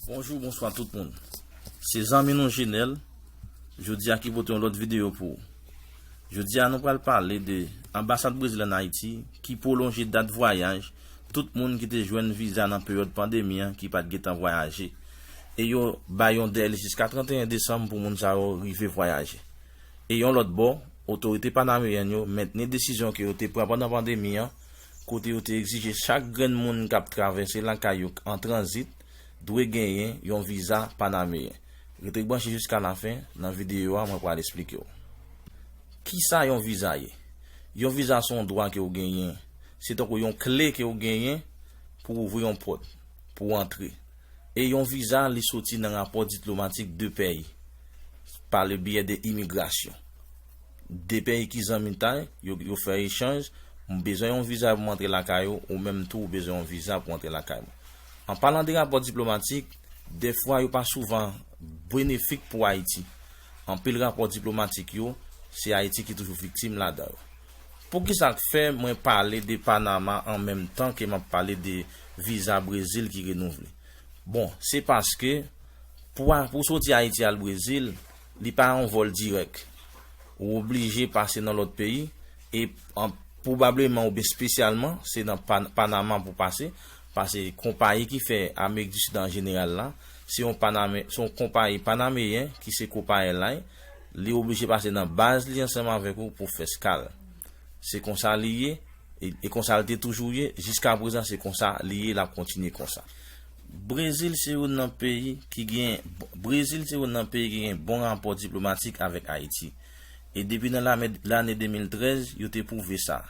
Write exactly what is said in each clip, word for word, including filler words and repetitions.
Bonjou, bonswa tout moun. Se zanmi nou Jenèl. Jodi a ki pote yon lòt videyo pou ou. Jodi a nou pral pale de anbasad Brezil ann Ayiti ki pwolonje dat vwayaj tout moun ki te jwenn viza nan peryòd pandemi an ki pa t gentan vwayaje. E yo bay yon dèle jiska trannteyen desanm pou moun sa yo rive vwayaje. E yon lòt bò, otorite panameyèn yo mentni desizyon ke yo te pran pandan pandemi an, kote yo te egzije chak grenn moun k ap travèse lakay yo an tranzit dwe genyen yon viza panameyen. Rete branche jiska lafen nan videyo a, mwen pral esplike w. Kisa yon viza ye? Yon viza se yon dwa ke w genyen. Se tankou yon kle ke w genyen pou w ouvri yon pòt, pou w antre. E yon viza, li soti nan rapò diplomatik de peyi, pa le biyè de imigrasyon. De peyi ki zanmitay, yo, yo fè echanj, m bezwen yon viza pou m antre lakay ou, ou menm tou ou bezwen yon viza pou antre lakay mwen. An palan de rapò diplomatik, dèfwa yo pa souvan benefik pou Ayiti. Anpil rapò diplomatik yo, se Ayiti ki toujou viktim ladan yo. Poukisa k fè mwen pale de Panama an menm tan ke m ap pale de viza Brezil ki renouvle? Bon, se paske pou a, pou soti Ayiti al Brezil, li pa yon vòl dirèk. Ou oblije pase nan lòt peyi e an, pwobableman oubyen espesyalman, se nan Pan-, Panama pou pase, paske konpayi ki fè Amerik di Sid an jeneral la, se yon Paname-, se yon konpayi panameyen ki se Copa Airlines, li oblije pase nan baz li ansanm avèk ou pou fè eskal. Se konsa li ye, e, e konsa li te toujou ye, jiska prezan se konsa li ye, l ap kontinye konsa. Brezil se youn nan peyi ki gen, Brezil se youn nan peyi ki gen bon rapò diplomatik avèk Ayiti. E depi nan lame-, lane de mil trèz, yo te pwouve sa.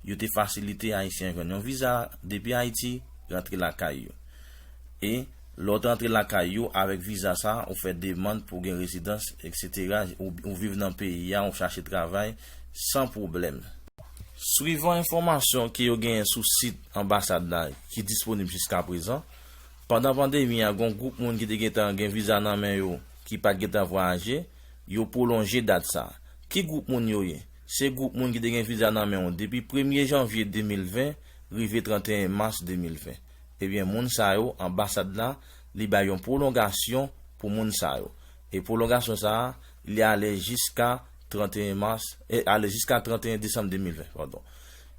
Yo te fasilite Ayisyen jwenn yon viza depi Ayiti, rantre lakay yo. E lè w te rantre lakay yo avèk viza sa, ou fè demann pou gen rezidans, etsetera, ou, ou viv nan peyi a, ou chache travay san pwoblèm. Swivan enfòmasyon ke yo genyen sou sit anbasad la ki disponib jiska prezan, pandan pandemi a, gen yon gwoup moun ki te gentan gen viza nan men yo ki pa t gentan vwayaje, yo pwolonje dat sa. Ki gwoup moun yo ye? Se gwoup moun ki te gen viza nan men yo depi premye janvye de mil ven rive trannteyen mas de mil ven. Ebyen, moun sa yo, anbasad la, li bay yon pwolongasyon pou moun sa yo. E pwolongasyon sa a, li ale jiska trannteyen mas, e ale jiska trannteyen desanm de mil ven, padon.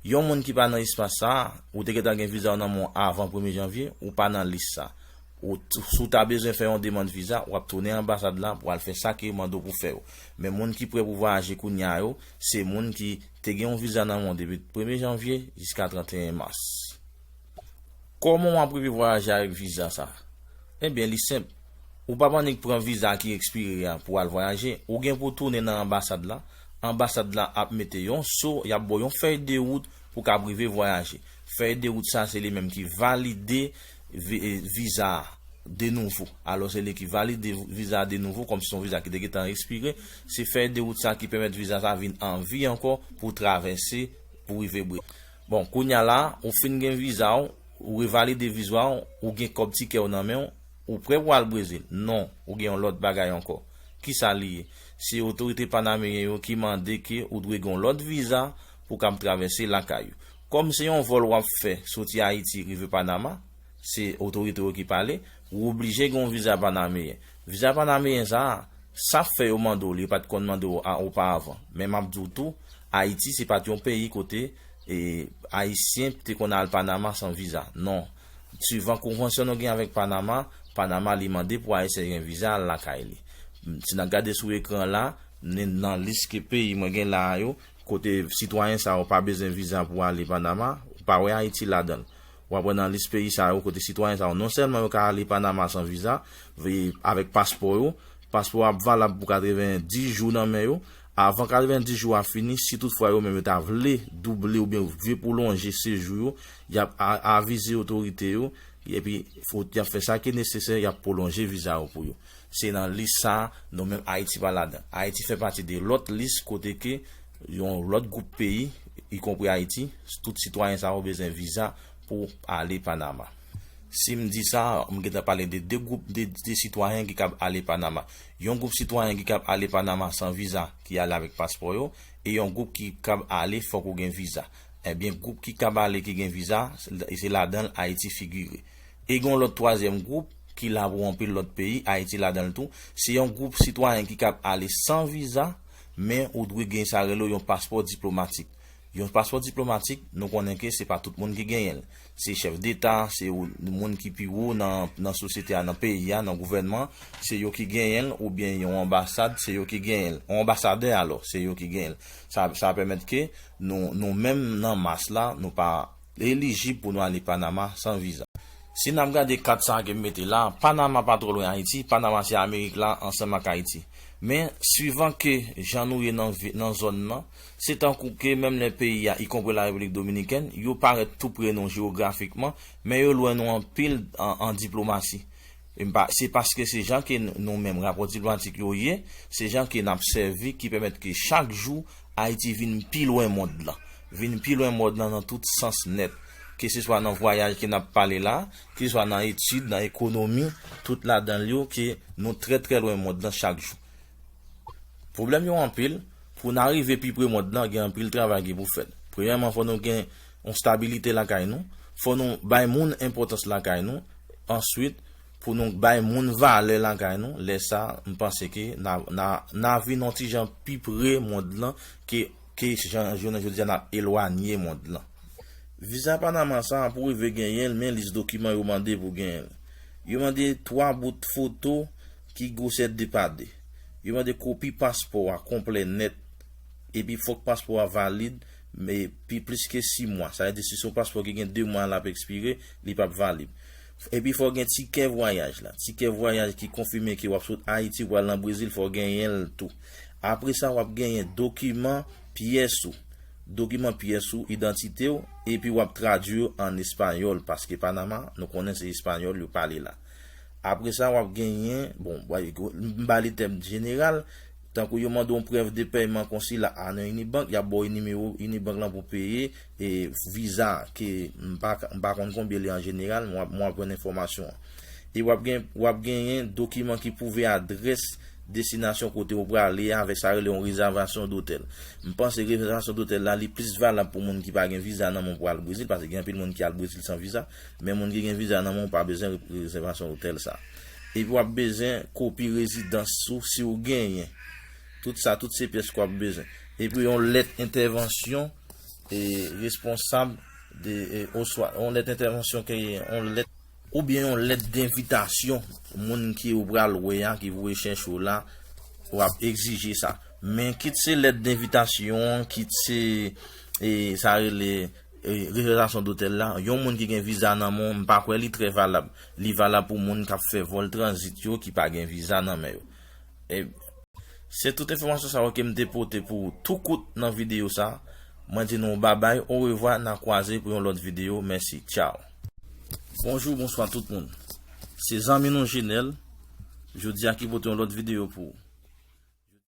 Yon moun ki pa nan espas sa a, ou te gentan gen viza w nan men w avan premye janvye, ou pa nan lis sa. Ou, si w ta bezwen fè yon demann viza, w ap tounen anbasad la pou al fè sa ke yo mande w pou fè yo. Men moun ki prè pou vwayaje kounye a yo, se moun ki te gen yon viza nan men w depi premye janvye jiska trannteyen mas. Kòman w ap rive vwayaje avèk viza sa? Ebyen, li senp. Ou p ap annik pran viza ki ekspire a pou al vwayaje. Ou gen pou tounen nan anbasad la. Anbasad la ap mete yon so, y ap ba w yon fèy de wout pou w kab rive vwayaje. Fèy de wout sa, se li menm ki valide vi-, e, viza a de nouvo. Alò, se li ki valide viza a de nouvo, kòmsi se yon viza ki te gentan ekspire. Se fèy de wout sa ki pèmèt viza sa vin an vi ankò pou travèse, pou rive Brezil. Bon, kounye a la, ou fin gen viza w, ou revalide viza w, ou gen kòb tikè w nan men w, ou prè pou al Brezil. Non, ou gen yon lòt bagay ankò. Kisa li ye? Se otorite panameyen yo ki mande ke ou dwe gen yon lòt viza pou w kab travèse lakay ou. Kòm se yon vòl w ap fè soti Ayiti rive Panama, se otorite yo ki pale, ou oblije gen yon viza panameyen. Viza panameyen sa a, sa fè yo mande w li, yo pa t konn mande w a oparavan. Men m ap di w tou, Ayiti se pa t yon peyi kote, e, Ayisyen te konn al Panama san viza. Non. Swivan konvansyon nou gen avèk Panama, Panama li mande pou Ayisyen gen viza al lakay li. Si n ap gade sou ekran la, n-, nan lis ke peyi mwen gen la a yo, kote sitwayen sa yo pa bezwen viza pou ale Panama, ou pa wè Ayiti ladan l. W ap wè nan lis peyi sa yo kote sitwayen sa yo non sèlman yo ka ale Panama san viza, ve-, avèk paspò yo, paspò ap valab pou katrevenndis jou nan men yo. Avan katrevenndis jou a fini, si toutfwa yo menm yo ta vle double oubyen vle pwolonje sejou yo, y ap a-, avize otorite yo, epi fo-, y ap fè sa ki nesesè, y ap pwolonje viza yo pou yo. Se nan lis sa a, nou menm Ayiti pa ladan. Ayiti fè pati de lòt lis kote ke yon lòt gwoup peyi, ikonpri Ayiti, tout sitwayen sa yo bezwen viza pou ale Panama. Si m di sa, m gentan pale de de gwoup de, de sitwayen ki kab ale Panama. Yon gwoup sitwayen ki kab ale Panama san viza, ki ale avèk paspò yo, e yon gwoup ki kab ale fòk ou gen viza. Ebyen, gwoup ki kab ale ki gen viza, se, se ladan l Ayiti figire. E gen yon lòt twazyèm gwoup, ki la pou anpil lòt peyi, Ayiti ladan l tou. Se yon gwoup sitwayen ki kab ale san viza, men ou dwe gen sa rele yon paspò diplomatik. Yon paspò diplomatik, nou konnen ke se pa tout moun ki genyen l. Se chèf deta, se ou- moun ki pi wo nan, nan sosyete a, nan peyi a, nan gouvènman, se yo ki genyen l, oubyen yon anbasad, se yo ki genyen l. Yon anbasadè alò, se yo ki genyen l. Sa, sa pèmèt ke nou, nou menm nan mas la, nou pa elijib pou nou ale Panama san viza. Si n ap gade kat sa a ke m mete la, Panama pa twò lwen Ayiti, Panama se Amerik la ansanm ak Ayiti. Men, swivan ke jan nou ye nan vi- nan zòn nan, se tankou ke menm lè peyi a, ikonpri la Repiblik Dominikèn, yo parèt tou pre nou jewografikman, men yo lwen nou anpil an, an diplomasi. E m pa- se paske se jan ke n- nou menm rapò diplomatik yo ye, se jan ke n ap sèvi ki pèmèt ke chak jou Ayiti vin pi lwen mond lan. Vin pi lwen mond lan nan tout sans nèt. Keseswa nan vwayaj ke n ap pale la, keseswa nan etid, nan ekonomi, tout ladan l yo ke nou trè trè lwen mond lan chak jou. Pwoblèm yo anpil, pou n arive pi pre mond lan, gen anpil travay ki pou fèt. Premyèman, fò nou gen yon stabilite lakay nou, fò nou bay moun enpòtans lakay nou, answit, pou nou bay moun valè lakay nou, lè sa, m panse ke n a, n a, n a vin yon ti jan pi pre mond lan ke, ke jan jounen jodi a n ap elwanye mond lan. Viza Panama sa a pou rive genyen l, men lis dokiman yo mande pou genyen l. Yo mande twa bout foto ki gwosè de pa de. Yo mande kopi paspò a konplè nèt. Epi fòk paspò a valid, men pi plis ke sis mwa. Sa vle di si se yon paspò ki gen de mwa l ap ekspire, li p ap valib. Epi fò gen tikè vwayaj la. Tikè vwayaj ki konfime ke w ap sot Ayiti pou al nan Brezil, fò genyen l tou. Apre sa, w ap genyen dokiman pyès ou. Dokiman pyès ou, idantite w, epi w ap tradui yo an espayòl, paske Panama, nou konnen se espayòl yo pale la. Apre sa, w ap genyen, bon, m ba li tèm jeneral, tankou yo mande yon prèv de pèyman konsila a nan Unibank, y ap ba w nimewo Unibank lan pou peye e viza ke m pa, m pa konn konbyen li an jeneral, men w ap, w ap jwenn enfòmasyon an. E w ap gen, w ap genyen dokiman ki pwouve adrès destinasyon kote w prale a avèk sa rele yon rezèvasyon dotèl. M panse rezèvasyon dotèl la, li plis valab pou moun ki pa gen viza nan men w pou al Brezil, paske gen anpil moun ki al Brezil san viza, men moun ki gen viza nan men w pa bezwen re- rezèvasyon otèl sa. Epi w ap bezwen kopi rezidans ou si w genyen. Tout sa, tout se pyès ke w ap bezwen. Epi yon lèt entèvansyon e responsab de e, oswa yon lèt entèvansyon ke yon lèt oubyen yon lèt denvitasyon moun ke w pral wè a ki voye chèche w la, w ap egzije sa. Men kit se lèt denvitasyon, kit se e, sa rele e, rezèvasyon dotèl la, yon moun ki gen viza nan men w, m pa kwè li trè valab. Li valab pou moun k ap fè vòl tranzit yo ki pa gen viza nan men yo. E, se tout enfòmasyon sa yo ke m te pote pou ou tou kout nan videyo sa. Mwen di nou babay, orevwa, n a kwaze pou yon lòt videyo. Mèsi, tchaw. Bonjou, bonswa tout moun. Se zanmi nou Jenèl, jodi a ki pote yon lòt videyo pou ou.